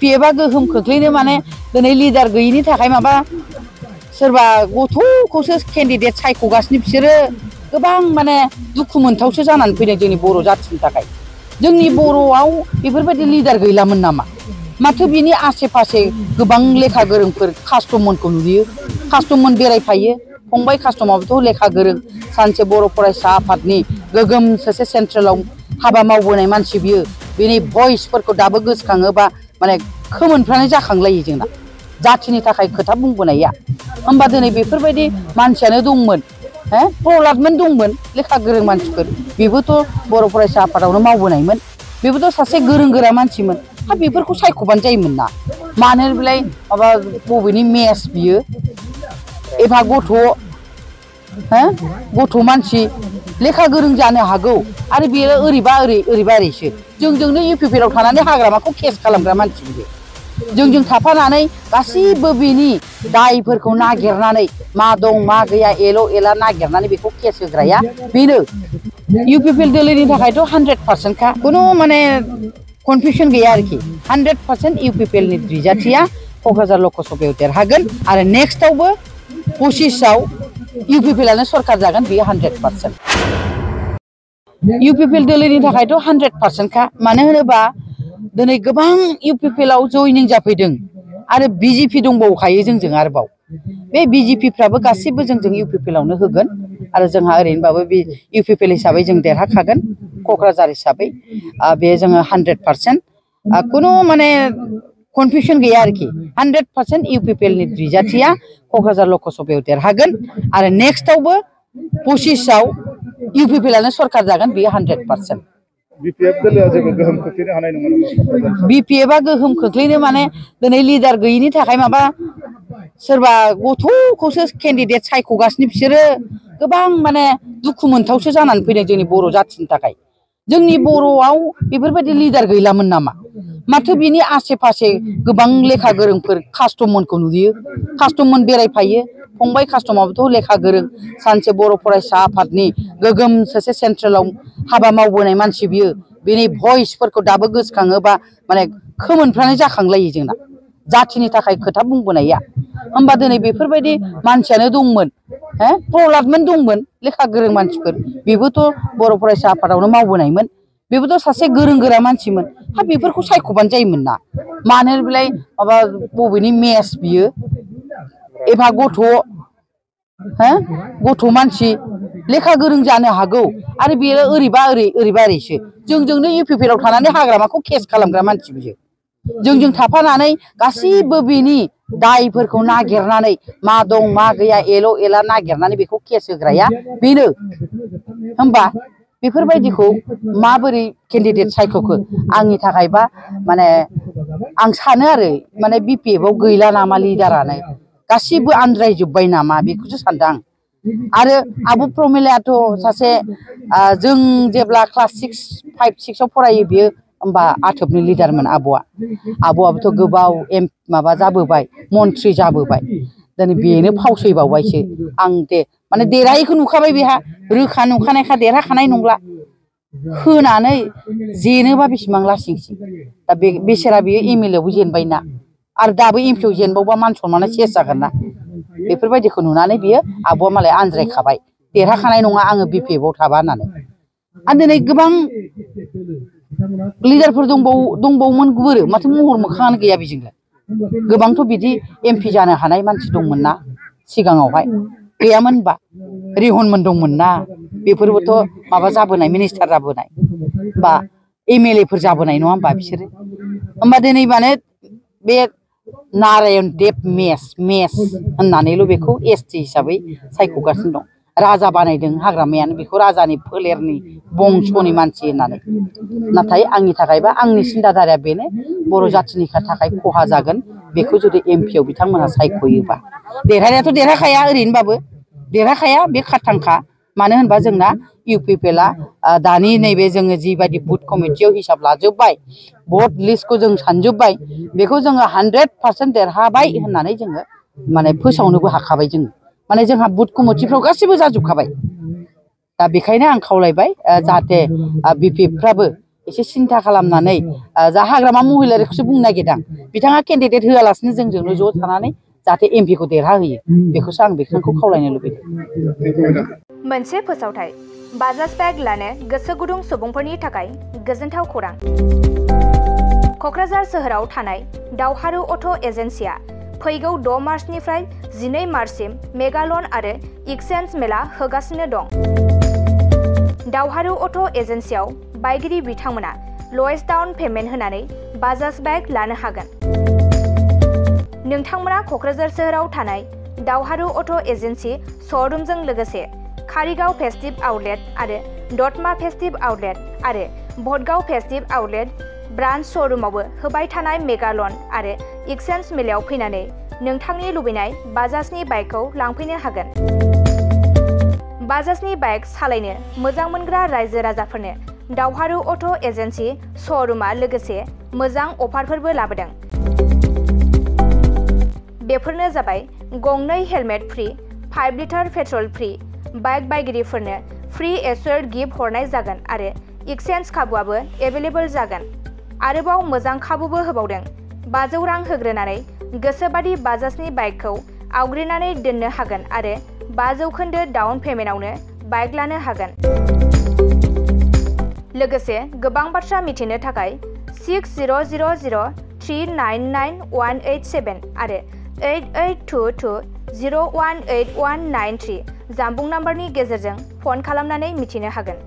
बिपिएफआ गोहोम खोख्लैनो माने दिनै लिडार गैयिनि थाखाय माबा सोरबा गथ'खौसो केन्डिडेट सायख'गासिनो बिसोरो गोबां माने दुखु मोनथावसो जानानै फैदों जोंनि बर' जाथिनि थाखाय। जोंनि बर'आव बेफोरबायदि लिडार गैलामोन नामा? माथो बिनि आसे फासे गोबां लेखा गोरोंफोर कास्टममोनखौ नुयो। कास्टममोन बेरायफायो। फंबाय कास्टमाबोथ' लेखा गोरों सानसे बर' फरायसा आफादनि गोगोम सासे सेन्ट्रेलाव हाबा मावबोनाय मानसि बियो। बिनि भइसफोरखौ दाबो गोसोखाङोबा माने खोमोनफ्रानो जाखांलायो जोंना जाथिनि थाखाय खोथा बुंबोनाया। होमबा दिनै बेफोरबायदि मानसियानो दंमोन। प्रहलादमोन दंमोन लेखा गोरों मानसिफोर बेबोथ' बर' फरायसा आफादावनो मावबोनायमोन। बेबोथ' सासे गोरों गोरा मानसिमोन। बेफोरखौ सायख'बानो जायोमोन ना। मानो बेलाय माबा बबेनि मेस बियो एबा गथ' मानसि लेखा गोरों जानो हागौ आरो बेयो ओरैबा ओरैसो जोंजोंनो इउपिपिएलआव थानानै हाग्रामाखौ केस खालामग्रा मानसि बियो। जोंजों थाफानानै गासिबो बिनि दायफोरखौ नागिरनानै मा दं मा गैया एला नागिरनानै बेखौ केस होग्राया बेनो। इउपिपिएल दोलोनि थाखायथ' 100%खा खुनु माने कनफिउसन गैया आरोखि। 100% इउपिपिएलनि बिजाथिया क'क्राझार लकसभायाव देरहागोन आरो नेक्स्टआवबो 25आव इउपिपिएलआनो सरकार जागोन बेयो 100%। इउपिपिएल दोलोनि थाखायथ' 100%खा मानो होनोबा दिनै गोबां इउपिपिएलआव जयनिं जाफैदों आरो बिजेपि दंबावखायो जोंजों आरोबाव। बे बिजेपिफ्राबो गासिबो जोंजों इउपिपिएलआवनो होगोन आरो जोंहा ओरैनोबाबो बे इउपिपिएल हिसाबै जों देरहाखागोन क'क्राझार हिसाबै बे जोङो 100%। खुनु माने कनफिउसन गैया आरोखि। 100% इउपिपिएलनि बिजाथिया क'क्राझार लकसभायाव देरहागोन आरो नेक्स्टआवबो 25आव इउपिपिएलआनो सरकार जागोन बेयो 100%। बिपिएफ दोलोआ जेबो गोहोम खोख्लैनो हानाय नङा नामा? बिपिएफआ गोहोम खोख्लैनो माने दिनै लिडार गैयिनि थाखाय माबा सोरबा गथ'खौसो केन्डिडेट सायख'गासिनो बिसोरो गोबां माने दुखु मोनथावसो जानानै फैदों जोंनि बर' जाथिनि थाखाय। जोंनि बर'आव बेफोरबायदि लिडार गैलामोन नामा? माथो बिनि आसे फासे गोबां लेखा गोरोंफोर कास्टममोनखौ नुयो। कास्टममोन बेरायफायो। फंबाय कास्टमाबोथ' लेखा गोरों सानसे बर' फरायसा आफादनि गोगोम सासे सेन्ट्रेलाव हाबा मावबोनाय मानसि बियो। बिनि भइसफोरखौ दाबो गोसोखाङोबा माने खोमोनफ्रानो जाखांलायो जोंना जाथिनि थाखाय खोथा बुंबोनाया। होमबा दिनै बेफोरबायदि मानसियानो दंमोन। प्रहलादमोन दंमोन लेखा गोरों मानसिफोर बेबोथ' बर' फरायसा आफादावनो मावबोनायमोन। बेबोथ' सासे गोरों गोरा मानसिमोन। बेफोरखौ सायख'बानो जायोमोन ना। मानो बेलाय माबा बबेनि मेस बियो एबा गथ' मानसि लेखा गोरों जानो हागौ आरो बेयो ओरैबा ओरैसो जोंजोंनो इउपिपिएलआव थानानै हाग्रामाखौ केस खालामग्रा मानसि बियो। जोंजों थाफानानै गासिबो बिनि दायफोरखौ नागिरनानै मा दं मा गैया एला नागिरनानै बेखौ केस होग्राया बेनो। होमबा बेफोरबायदिखौ माबोरै केन्डिडेट सायख'खो? आंनि थाखायबा माने आं सानो आरो माने बिपिएफआव गैला नामा लिडारानो गासिबो आनज्रायजोब्बाय नामा बेखौसो सानदों आं। आरो आब' प्रमिलायाथ' सासे जों जेब्ला क्लास 5, 6आव फरायो बियो होमबा आथोबनि लिडारमोन आब'आबोथ' गोबाव माबा जाबोबाय मन्थ्रि जाबोबाय। दिनै बेनो फावसयबावबायसो। आं माने देरहायैखौ नुखाबाय बेहा रोखा नुखानायखा देरहाखानाय नंला। होनानै जेनोबा बेसेबां लासिंसिं दा बेसेरा बेयो एमएलएआवबो जेनबायना आरो दाबो एमपिआव जेनबावबा मान सनमाना सेस जागोन ना। बेफोरबायदिखौ नुनानै बियो आब'आ मालाय आनज्रायखाबाय देरहाखानाय नङा आङो बिपिएफआव थाबा होननानै। आरो दिनै गोबां लिडारफोर दंबावोमोन माथो महर मोखाङानो गैया बेजोंलाय। गोबांथ' बिदि एमपि जानो हानाय मानसि दंमोन ना सिगाङावहाय गैयामोन होनबा रिहनमोन दंमोन ना बेफोरबोथ' माबा जाबोनाय मिनिस्टार जाबोनाय बा एमएलएफोर जाबोनाय नङा होमबा बिसोरो। होमबा दिनै माने बे नारायण देब मेस होननानैल' बेखौ एसटि हिसाबै सायख'गासिनो दं। राजा बानायदों हाग्रामायानो बेखौ राजानि फोलेरनि बंस'नि मानसि होननानै। नाथाय आंनि थाखायबा आंनि सिन्ताधाराया बेनो बर' जाथिनि थाखाय खहा जागोन बेखौ जुदि एमपिआव बिथांमोनहा सायख'योबा। देरहानायाथ' देरहाखाया ओरैनोबाबो देरहाखाया बे खाथांखा। मानो होनबा जोंना इउपिपिएलआ दानि नैबे जोङो जिबायदि बुथ कमिटियाव हिसाब लाजोब्बाय भट लिस्टखौ जों सानजोब्बाय बेखौ जोङो 100% देरहाबाय होननानै जोङो माने फोसावनोबो हाखाबाय जोङो। माने जोंहा बुथ कमिटिफ्राव गासिबो जाजोबखाबाय। दा बेखायनो आं खावलायबाय जाहाथे बिपिएफफ्राबो एसे सिन्था खालामनानै जा हाग्रामा महिलारिखौसो बुंनो नागिरदों बिथाङा केन्डिडेट होआलासिनो जोंजोंनो ज' थानानै जाहाथे एमपिखौ देरहाहोयो बेखौसो आं बिथांखौ खावलायनो लुबैदों। मोनसे फोसावथाय बाजाज बेग लानो गोसो गुदुं सुबुंफोरनि थाखाय गोजोनथाव खौरां। क'क्राझार सोहोराव थानाय दावहारु अट' एजेन्सिया फैगौ 6 मार्चनिफ्राय 12 मार्चसिम मेगालन आरो एक्सचेन्ज मेला होगासिनो दं। दावहारु अट' एजेन्सियाव बायगिरि बिथांमोना लवेस्ट डाउन पेमेन्ट होनानै बाजाज बेग लानो हागोन। नोंथांमोना क'क्राझार सोहोराव थानाय दावहारु अट' एजेन्सि श'रुमजों लोगोसे कारिगाव फेस्टिभ आउटलेट आरो दतमा फेस्टिभ आउटलेट आरो भटगाव फेस्टिभ आउटलेट ब्रान्च श'रुमावबो होबाय थानाय मेगालन आरो एक्सचेन्ज मेलायाव फैनानै नोंथांनि लुबैनाय बाजाजनि बाइकखौ लांफैनो हागोन। बाजाजनि बाइक सालायनो मोजां मोनग्रा रायजो राजाफोरनो दावहारु अट' एजेन्सि श'रुमा लोगोसे मोजां अफारफोरबो लाबोदों। बेफोरनो जाबाय गंनै helmet free, 5 litre petrol free, bike बायगिरिफोरनो फ्रि एश्योर्ड गिफ्ट हरनाय जागोन आरो एक्सचेन्ज खाबुआबो एभेलेबल जागोन। आरोबाव मोजां खाबुबो होबावदों। 500 रां होग्रोनानै गोसोबादि बाजाजनि बाइकखौ आवग्रिनानै दोननो हागोन आरो 5% डाउन पेमेन्टआवनो बाइक लानो हागोन। लोगोसे गोबां बाथ्रा मिथिनो थाखाय 6000399187 आरो 8822018193 जानबुं नाम्बारनि गेजेरजों फन खालामनानै मिथिनो हागोन।